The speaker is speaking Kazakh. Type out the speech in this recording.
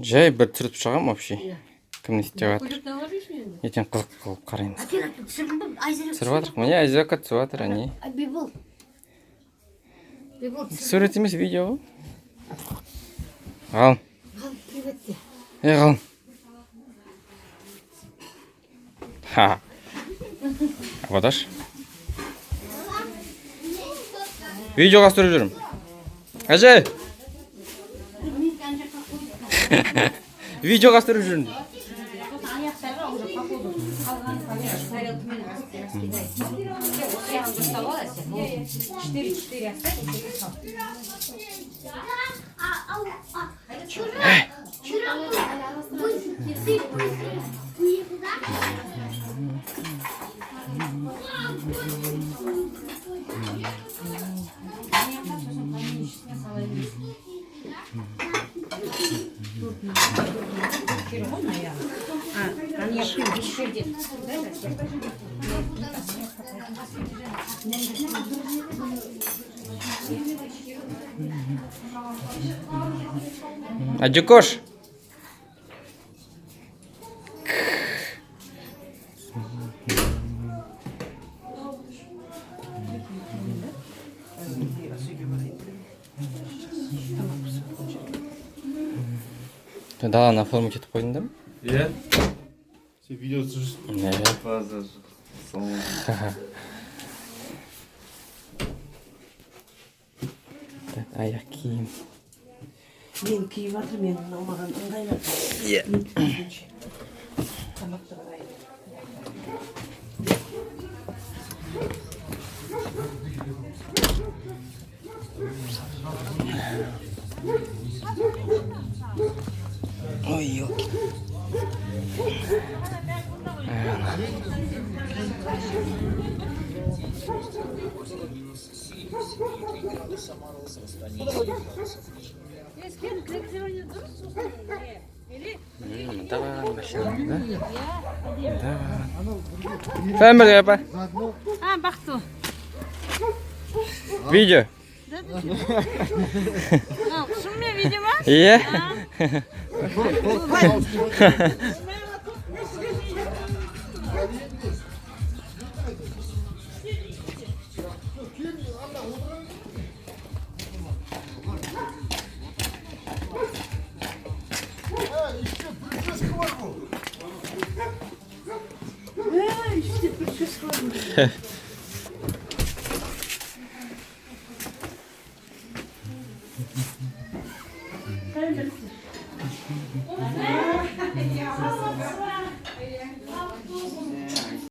Жай бір түсіріп шығамын вообще. Кім не істеп жатыр. Ертең қызық қылып қараймыз. Түсіріп жатырмық. Міне, Айзека түсіп жатыр, әне. Бибол. Бибол. Сурет емес, видео ғой. Ғалым. Ғалым, привет де. Ей, Ғалым. Ха. Абадаш. Видеоға түсіріп жүрмін. Әже. Видеоға түсіріп жүрмін. Аяқтарға уже по ходу қалған тарелкамен раскидай. Осы жағын дұрыстап ал, сен. Четыре, четыре оставь, осы жерге сал. Вчера ты уехал, да? Аяқтап сосын поменьшесіне сала бересің. Төрт төрт ғой мына аяғы. А, ана жақпен бес жерден. Да, Адюкош. Даланы оформить етіп қойдыңдар ма? Иә. Сен видео түсірсің. Иә. Базар. Так, аяқ киім. Мен киіп жатыр, мен мынау маған ыңғайлы. Иә. Тамақты қарайын. Ой, елки. Мында бар машина, да? Мында бар. Сәлем берді, апа. А, бақты. Видео. Шынымен видео ма? Иә.